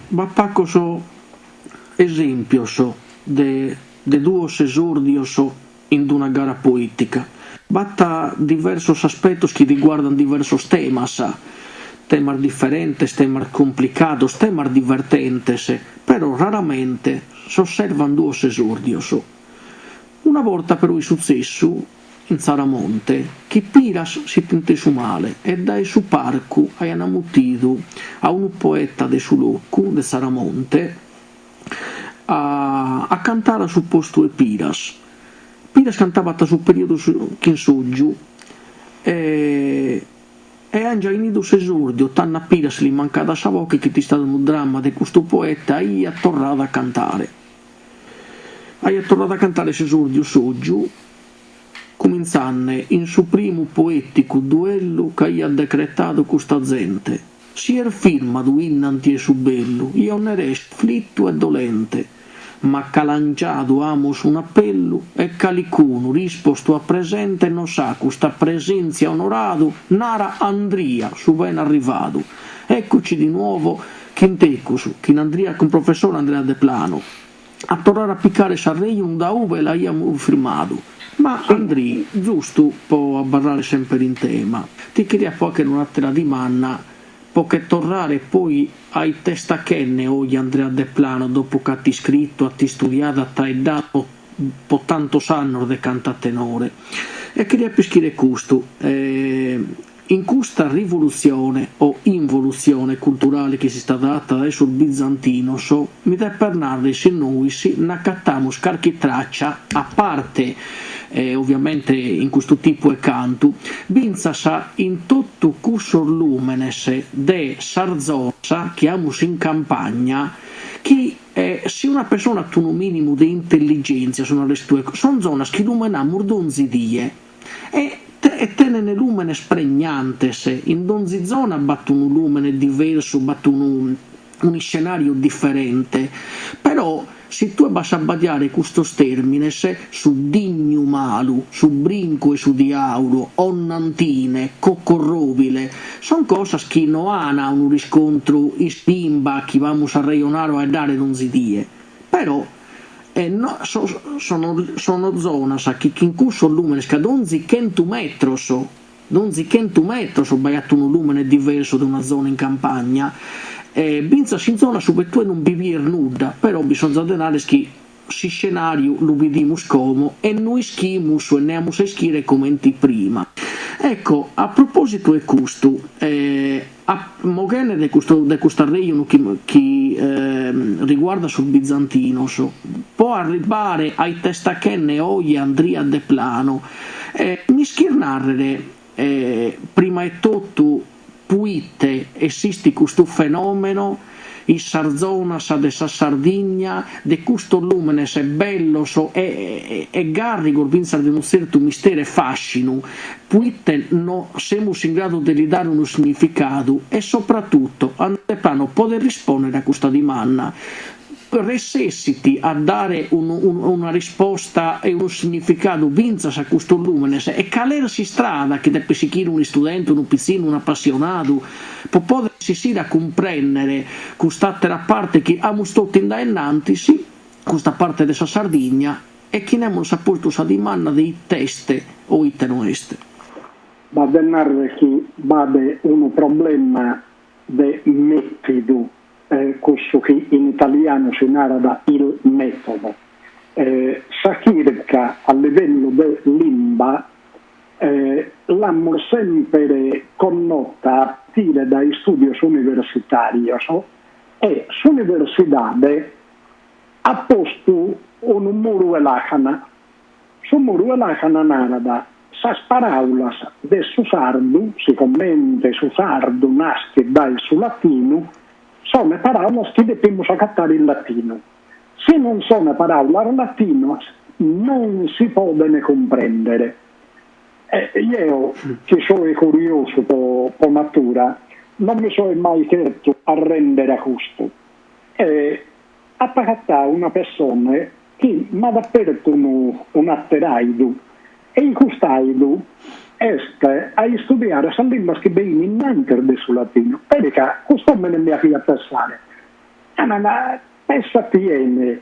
B'at pacos esèmpios de de duos esòrdios in d'una gara poètica. B'at diversos aspetos chi riguardant diversos temas, temas diferentes, temas complicados, temas divertentes, però raramente s'osservant duos esòrdios. Una borta però est sutzessu in Tzaramonte chi Piras si fit intesu male e dae su parcu aiant mutidu a unu poeta de su locu de Tzaramonte a a cantare a su postu 'e Piras. Piras cantabat su periodu chin Sotgiu e e ant giai 'inidu s'esordiu, tando a Piras li mancada sa boche chi fit istadu unu dramma de custu poeta e aiat torradu a cantare. Aiat torradu a cantare s'esordiu Sotgiu, cumintzande in su primu poeticu duellu ch'aiat decretadu custa zente, Si est firmadu innanti 'e su bellu, eo ne resto afflittu e dolente, ma ca lanciadu amus un'appellu e calicunu rispostu at presente nos at custa presentzia onoradu, nara Andria su bene arrivadu. Eccoci di nuovo chin tecus, chin Andria cun professore Andrea Deplano, a torrare a picare s'arrejonu da ube l'aiamus firmadu. Ma Andrì, giustu po abarrare semper in tema, ti cheria fagher un'àtera dimanda po che torrare poi a ite est achende oje Andrea Deplano dopo ch'at iscritu, at istudiadu, at aeddadu po tantos annos de cantu a tenore. E cheria ischire custu, In custa rivolutzione o involutzione culturale chi est istada 'atta dae sos bizantinos, mi depes narrer si nois nd'acatamus carchi traccia, a parte ovviamente in custu tipu 'e cantu, bintzas in totu cussos lùmenes de sas zonas chi amus in campagna chi si una pessona at unu mìnimu de intelligèntzia, son zonas chi lumenamus donzi die E e tenen lùmenes pregnantes, in donzi zona b'at unu lùmene diversu, b'at unu un'iscenàriu diferente, però si tue b'as a abbadiare custos tèrmines, su dignu malu, su brincu 'e su diàulu, 'Onnantine, cocorròbile, son cosas chi no an unu riscontru in limba chi b'amus a arrejonare o a 'eddare donzi die, però E no sono sono zonas chi chin cussos lùmenes ca donzi chentu metros, donzi chentu metros b'aiat unu lùmene diversu de una zona in campagna, e bintzas in zonas ube tue non bi bies nudda, però bisonzat de narrer chi s'iscenàriu lu bidimus como e no ischimus e ne amus a ischire comente prima. Ecco, a propòsitu 'e custu, A moghende de custu de cust'arrejonu chi chi riguardat sos bizantinos, po arribbare a ite est achende oje Andria Deplano, m'ischis nàrrere prima 'e totu puite esistit custu fenomeno in sas zonas de sa Sardigna de custos lùmenes bellos e e gàrrigos fintzas de unu tzertu misteru e fàscinu, puite no semus in gradu de li dare unu significadu e sopratutto Andria Deplano podet rispòndere a custa dimanda, resessit a dare una risposta e unu significadu fintzas a custos lùmenes e cale est s'istrada chi depet sighire un'istudente, unu pitzinnu, un'apassionadu po poder resessire a cumprèndere cust'àtera parte chi amus totu in dae innantis, custa parte de sa Sardigna, e chi nemos s'at postu sa dimanda de ite est o ite no est. B'at de nàrrere chi b'at unu problema de mètidu, cussu chi in italianu si narat il metodo. Sa chirca a livellu de limba l'amus semper connota a partire dae istùdios universitàrios e s'universidade at postu unu muru 'e làcana. Su muru 'e làcana narat, sas paràulas de su sardu, sigomente su sardu naschet dae su latinu, sono paràulas chi depimus agatare in latinu. Si non sono paràulas latinas non si podent cumprèndere. E jeo, chi soe curiosu po natura, non mi soe mai chertu arrèndere a custu. E apo agatadu una pessone chi m'at apertu unu un'àter'àidu e in cust'àidu est a istudiare sas limbas chi benin innantis de su latinu, peri ca cust'òmine mi faghiat pensare. Naran, Pessati 'ene,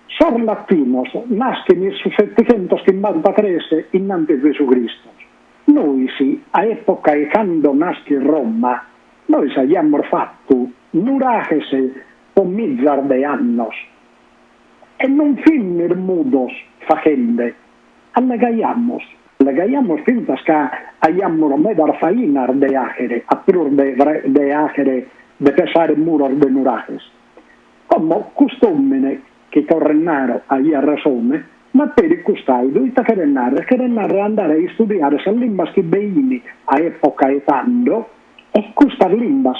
sos latinos naschin in su settighentoschimbanta-tres innantis de su Cristos. Nois, a epoca 'e cando naschit Roma, nois aiamus fattu nuraghes po mizas de annos e non fimis mudos faghende, allegaiamus, allegaiamus fintzas ca aiamus medas fainas de 'aghere, a prus de de 'aghere de pesare muros de nuraghes. Como cust'omine, chi torro e naro aiat resone, ma peri cust'aidu ite cheret narrer? Cheret narrer andare a istudiare sas limbas chi be'ini a epoca 'e tando e custas limbas,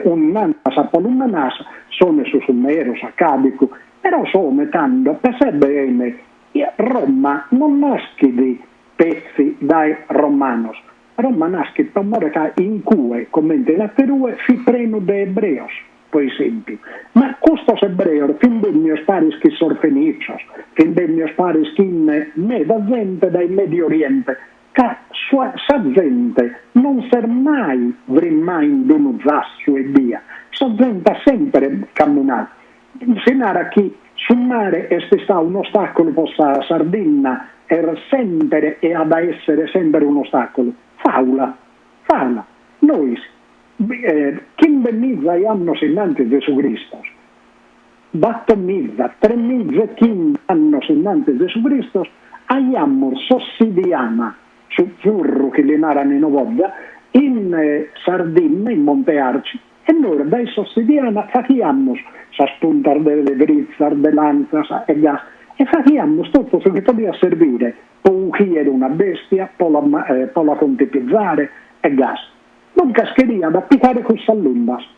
un'antas apo lumenas, sono su sumeru, s'accadicu, però s'ome tando pesset bene, Roma non naschit petzi dae romanos, Roma naschit pro more ca in cue, comente in aterue, fit prenu de ebreos, pro esempiu. Ma custos ebreos fin bennios paris chin sos fenicios, fin bennios paris chin meda zente dae Medio Oriente, ca sa zente non s'est mai frimmà in d'unu zassu ebbia, sa zente at sempre caminadu. Si narat chi su mare est istadu un'ostàculu pro sa Sardinna, est semper e at a èssere semper un'ostàculu. Fàula. Fàula. Nois, chimbemiza 'e annos innantis de su Cristos, battomiza, tremiza e chimbe annos innantis de su Cristos, aiamus s'ossidiana, su tzurru chi li naran in Ovodda, in Sardinna, in Monte Arci, E nois dae s'ossidiana faghiamus sas puntas de fritzas, de lantzas e gas, e faghiamus totu su chi podiat servire po uchiere una bestia, po la po la contipizare e gas. Duncas cheriat apicare cussas limbas.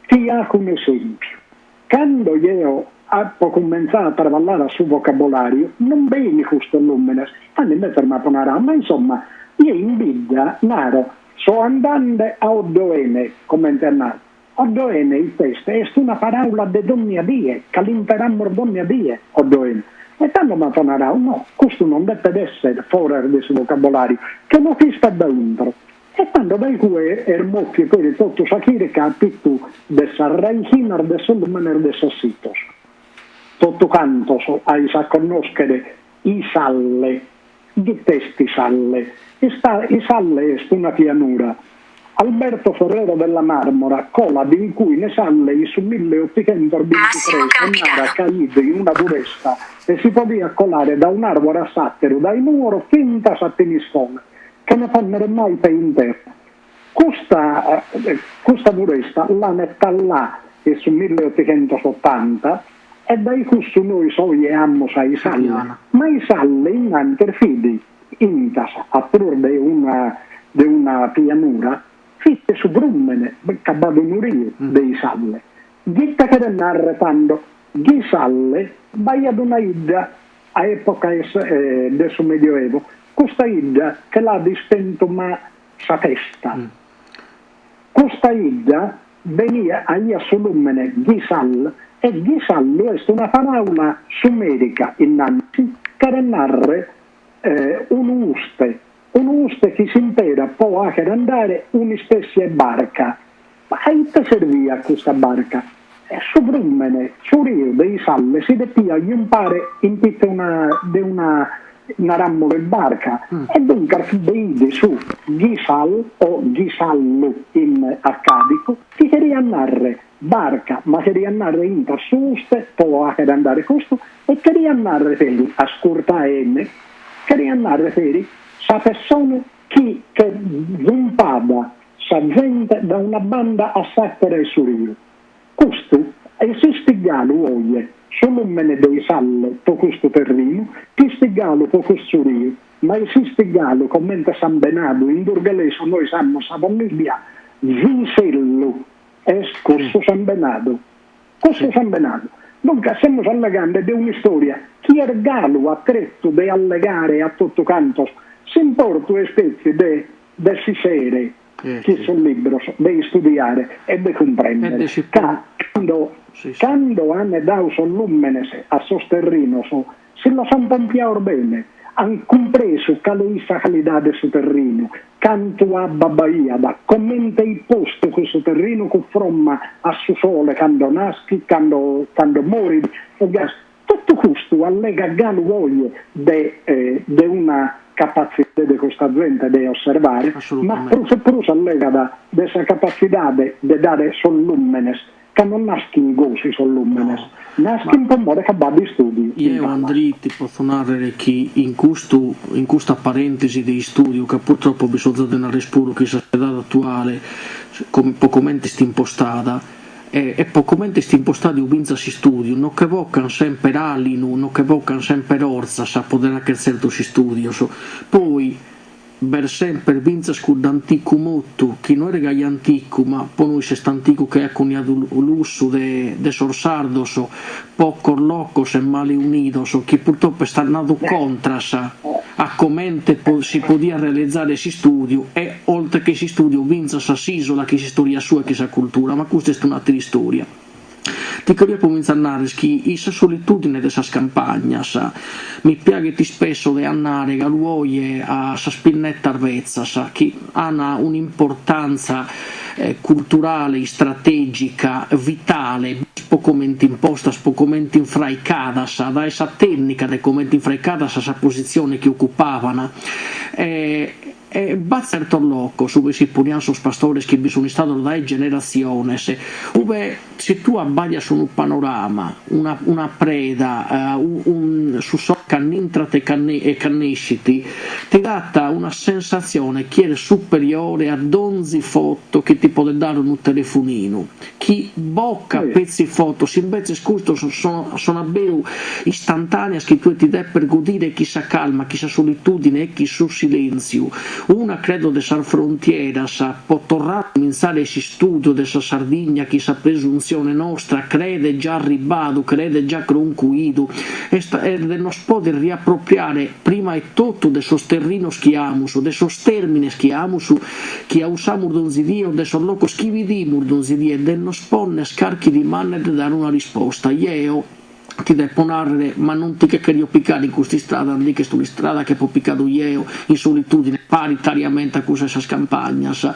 Ti 'aco un'esempiu. Cando jeo apo cumentzadu a traballare a su vocabolariu non b'ein custos lumenes, tando imbetzes m'apo naradu, ma insomma, jeo in bidda naro So andande a Oddoene, comente a nau. Oddoene it'est? Est una paràula de dònnia die, ca l'imperamus dònnia die, Oddoene. E tando m'apo narau, no, custu non depet esser foras de su vocabolàriu, che no ch'istat dae intro. E tando dae cue est mòfiu peri totu sa chirca a pitzu de sas raichinas de sos lùmenes de sos sitos. Totu cantos ais a connòschere Isalle, It'est Isalle? Isalle est una pianura. Alberto Ferrero della Marmora colat in cue in Isalle in su milleotighentosbintitres e narat ca 'it una furesta e si podiat colare da un'arbore a s'àteru dae Nuoro fintas a Thiniscole chene pònnere mai pee in terra. Custa custa furesta l'an tallà in su milleotighentosotanta E dae cussu nois oje amus a Isalle, ma Isalle innantis fit intas a prus de una de una pianura, fit su frùmene, ca b'at unu riu de Isalle. Ghite cheret narrer tando? Ghisalle b'aiat una 'idda a epoca de su Medioevo, custa 'idda che l'at ispentuma sa pesta. Custa 'idda beniat aiat su lùmene Ghisal e Ghisallu est una paràula sumèrica innantis cheret nàrrere unu uste, unu uste chi s'imperat po 'àghere andare un'ispèssia 'e barca. Ma a ite serviat custa barca? Su frùmene, su riu de Isalle si depiat jumpare in pitzu de una naramus barca e duncas beit su Ghisal o Ghisallu in accadicu chi cheriat narrer barca ma cheriat narrer intas su uste po 'aghere andare custu e cheriat narrer peri, ascurtae 'ene, cheriat narrer peri sa pessone chi che zumpada sa zente da una banda a s'attera 'e su riu. Custu esistit galu oje, su lùmene de Isalle po custu terrinu esistit galu po custu riu, ma esistit galu comente sambenadu in durgalesu nois amus sa famìlia Zisellu, est cussu sambenadu, cussu sambenadu. Duncas semus allegande de un'istòria chi est galu a tretu de allegare a totu cantos, s'importu est petzi de de si sere chin sos libros, de istudiare e de cumprèndere ca cando cando an dau sos lùmenes a sos terrinos si los an pompiaos bene, an cumpresu cale 'it sa calidade 'e su terrinu. cantu abba b'aiat, comente 'it postu cussu terrinu cufromma a su sole cando naschit, cando cando morit e gasi. Totu custu allegat galu oje de de una capatzidade de custa zente de osservare, ma prus e prus allegat de sa capatzidade de dare sos lùmenes, ca non naschin gosi sos lùmenes, naschin pro more ca b'at istùdiu in Jeo palas. Andrì ti potzo nàrrere chi in custu, in custa parèntesi de istùdiu, ca purtroppo bisonzat de nàrrere puru chi sa sotziedade atuale, po comente est impostada, E po comente est impostadu fintzas s'istùdiu, no che bocan semper àlinu, no che bocan semper fortzas a poder acher tzertos istùdios. Poi b'est semper fintzas cudd'anticu motu, chi no est gai anticu, ma po nois est anticu chi aiat coniadu Lussu de de sos sardos, pocos locos e male unidos, chi purtroppo est andadu contras a comente si podiat realizare s'istùdiu e, oltre che s'istùdiu, fintzas a s'ìsola chin s'istòria sua e chin sa cultura, ma custa est un'àtera istòria. Ti cheria comintzare a narrer chi in sa solitùdine de sas campagnas mi piaghet ispesso de andare galu oje a sas pinnetas betzas chi an un'importantza culturale, istratègica, vitale, po comente impostas, po comente infraicadas, dae sa tènnica de comente infraicadas a sa positzione chi ocupaban. E b'at tzertos locos ube si ponian sos pastores chi bi sun istados dae generatziones, ube si tue abbàdias unu panorama, una una preda, un su sole cand'intrat e e cand'escit, ti dat una sensatzione chi est superiore a donzi foto chi ti podet dare unu telefoninu. chi bocat petzi fotos, imbetzes custos sono abberu istantaneas chi tue ti depes godire chin sa calma, chin sa solitudine e chin su silentziu. Una credo de sas frontieras po torrare a comintzare s'istudiu de sa Sardigna chi sa presuntzione nostra credet già arribbadu, credet già croncuidu, est de nos poder riapropriare prima 'e totu de sos terrinos chi amus, de sos termines chi amus, chi ausamus donzi die o de sos locos chi bidimus donzi die de nos ponner carchi dimanda e de dare una risposta. Jeo ti depo narrer, ma non ti che cherio picare in custa istrada, Andì, ch'est un'istrada chi apo picadu jeo in solitudine paritariamente a cussa 'e sas campagnas,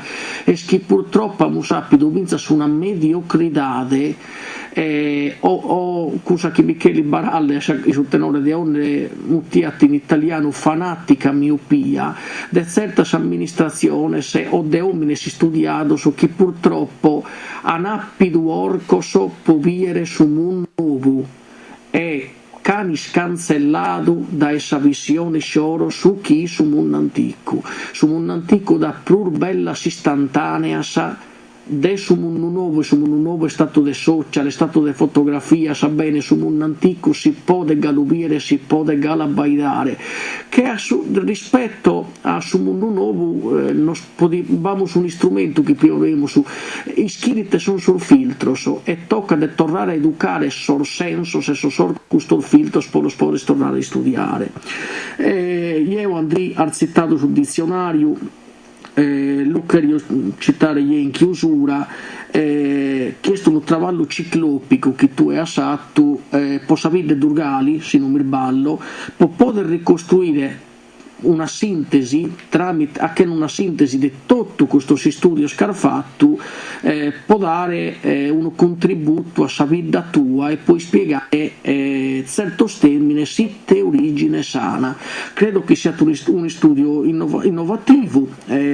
est chi purtroppo amus apidu fintzas una mediocridade o o cussa chi Micheli Barale in su tenore de Onne mutiat in italianu fanatica miopia de tzertas amministratziones o de òmines istudiados chi purtroppo an àpidu orcos po bìere su mundu nobu e ch'an iscantzelladu dae sa visione issoro su chi it su mundu anticu. Su mundu anticu dat prus bellas istantaneas De su mundu nobu e su mundu nobu est fatu de social, est fatu de fotografias, bene su mundu anticu si podet galu biere, si podet galu abbaidare, che a su rispetto a su mundu nobu nos b'amus un'istrumentu chi prima abemus ischire ite sun sos filtros e tocat de torrare a educare sos sensos e sos custos filtros po los poder torrare a istudiare. Jeo Andrì as tzitadu su ditzionariu Lu cherio citare jeo in chiusura, chi est unu traballu ciclopicu chi tue as atu po sa bidda 'e Durgali, si non m'irballo, po poder ricostruire una sintesi tramite achende una sintesi de totu custos istudios ch'as fatu po dare unu contributu a sa bidda tua e po ispiegare tzertos termines ite origines ana. Credo chi siat un'istùdiu innovativu,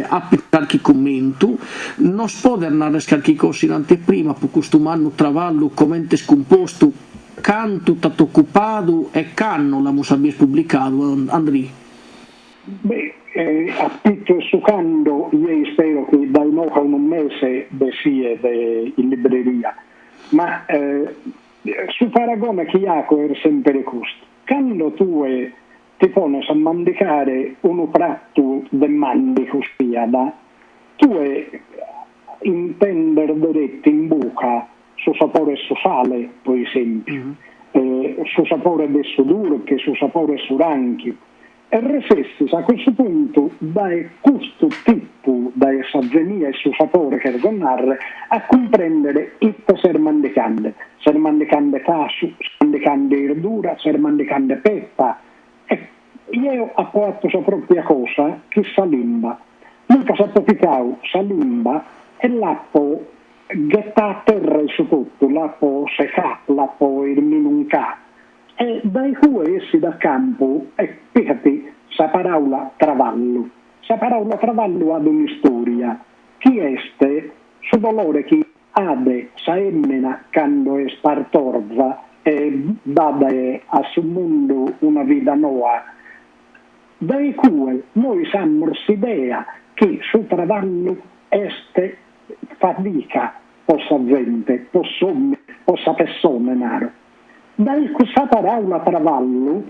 apit carchi cummentu, nos podes narrer carchi cosa in anteprima po custu mannu traballu, comente est cumpostu, cantu t'at ocupadu e cando l'amus a bier publicadu, Andrì? Beh, a pitzu 'e su cando, jeo ispero chi dae inoghe a unu mese bessiet in libreria, ma su paragone chi aco est semper custu, cando tue ti pones a mandicare unu pratu de màndigu siat, tue intendes deretu in buca su sapore 'e su sale, pro esèmpiu, su sapore de su durche, su sapore 'e su rànchiu, E resessis a cussu puntu dae custu tipu, dae sa zenia 'e su sapore cherzo narrer, a cumprendere ite ses mandicande. Ses mandicande casu, ses mandicande 'irdura, ses mandicande petta. E jeo apo 'attu sa propria cosa chin sa limba. Duncas apo picau sa limba e l'apo ghetà a terra in su totu, l'apo secà, l'apo irminuncà e dae cue essit a campu e picati sa paraula travallu. Sa paraula travallu at un'istoria chi est su dolore chi at sa 'emmina cando est partorza e dat a su mundu una vida noa. Dae cue nois amus s'idea chi su travallu est fadica po sa zente, po s'omine, po sa pessone naro. Dae cussa paraula travallu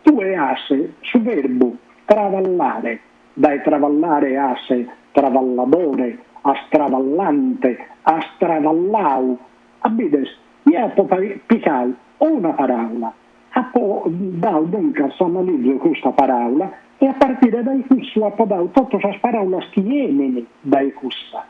tue as su verbu travallare, dae travallare as travalladore, as travallante, as travallau. A bides, jeo apo picau una paraula, apo dau duncas s'analizu 'e custa paraula e a partire dae cussu apo dau totu sas paraulas chi 'enin dae cussa.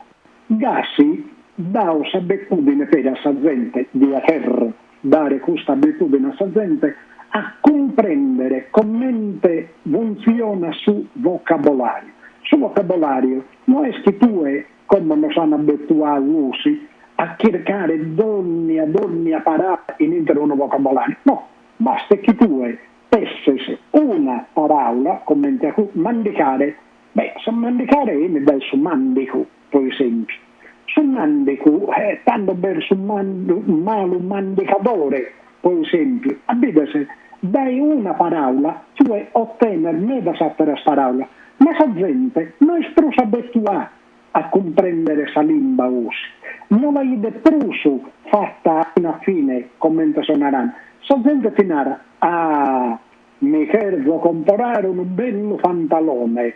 Gasi dao s'abetudine peri a sa zente, dia cherrer dare custa abetudine a sa zente, a cumprendere comente funtzionat su vocabolariu. Su vocabolariu no est chi tue, como nos an abetuadu 'osi, a chircare dònnia dònnia paraula in intro unu vocabolariu, no, bastet chi tue pesses una paraula comente a mandicare, beh, su mandicare 'enit dae su màndicu, pro esèmpiu. Su màndicu, tando b'est su malu mandicadore, pro esèmpiu. A bides, dae una paràula tue otenes medas àteras paràulas, ma sa zente no est prus abetuà a cumprèndere sa limba 'osi, no la 'idet prus fata a fine, comente so narande. Sa zente ti narat, ah, mi cherzo comporare unu bellu pantalone,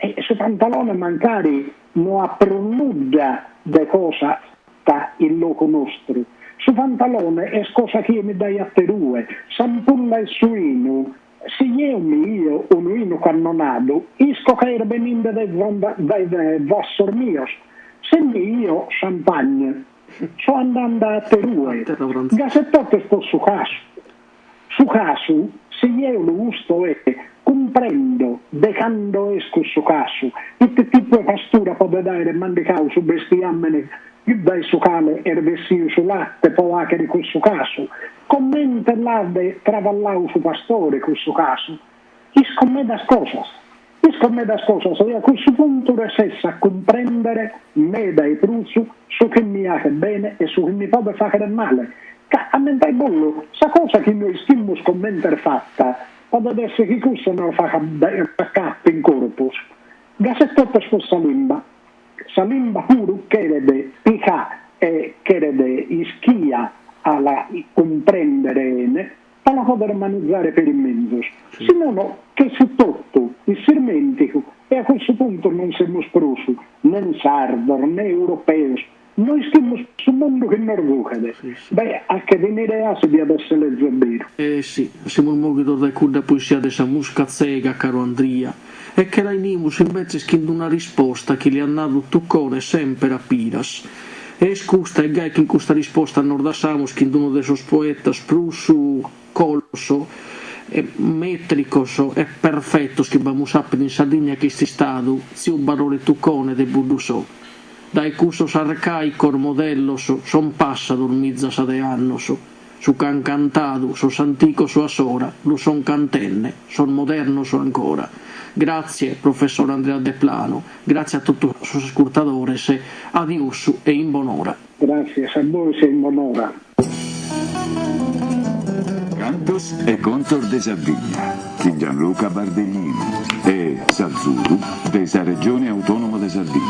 E su pantalone mancari no at prus nudda de cosa fatta in locu nostru. Su pantalone est cosa chi 'enit dae aterue. S'ampulla 'e su 'inu, si jeo mi 'io unu 'inu cannonadu, isco ca est beninde dae zassos mios. Si mi 'io champagne, so andande a aterue. Gasi etotu est po su casu. Su casu, si jeo lu gusto e cumprendo de cando est cussu casu, ite tipu 'e pastura podet aere mandicau su bestiamene dae su cale est bessiu su latte po achere cussu casu, comente l'at travallau su pastore cussu casu, isco medas cosas. Isco medas cosas e a cussu puntu resesso a cumprendere meda 'e prus su chi mi achet bene e su chi mi podet fachere male, ca ammentaibollu, sa cosa chi no ischimus comente est fatta, podet essere chi cussa nos facat cattu in corpus. Gasi etotu est po sa limba. Sa limba puru cheret picà e cheret ischia a la cumprendere 'ene Po la poder manizare peri menzus. Si nono ch'essit totu in s'irmenticu e a cussu puntu non semus prus nen sardos ne europeos, no ischimus su mundu chi nos zughet. Beh, a che finire 'asi diat esser lezu 'e beru. Eh si, semus mòghidos dae cudda poesia de sa musca tzega, caru Andria, e che la 'enimus imbetzes chin d'una risposta chi li at nadu Tucone semper a Piras. E est custa, e gai chin custa risposta nos dassamus chin d'unu de sos poetas prus coltos e mètricos e perfetos chi b'amus àpidu in Sardigna chi est istadu tziu Barore Tucone de Buddusò. Dae cussos arcàicos modellos son passados mizas de annos. Su ch'an cantadu sos anticos a s'ora lu son cantende sos modernos ancora. Gratzie professor Andrea Deplano, gratzie a totu sos ascurtadores, adiosu e in bonora. Gratzias a bois e in bonora. Cantos e contos de Sardigna chin Gianluca Bardeglinu e s'azudu de sa Regione Autonoma de Sardigna.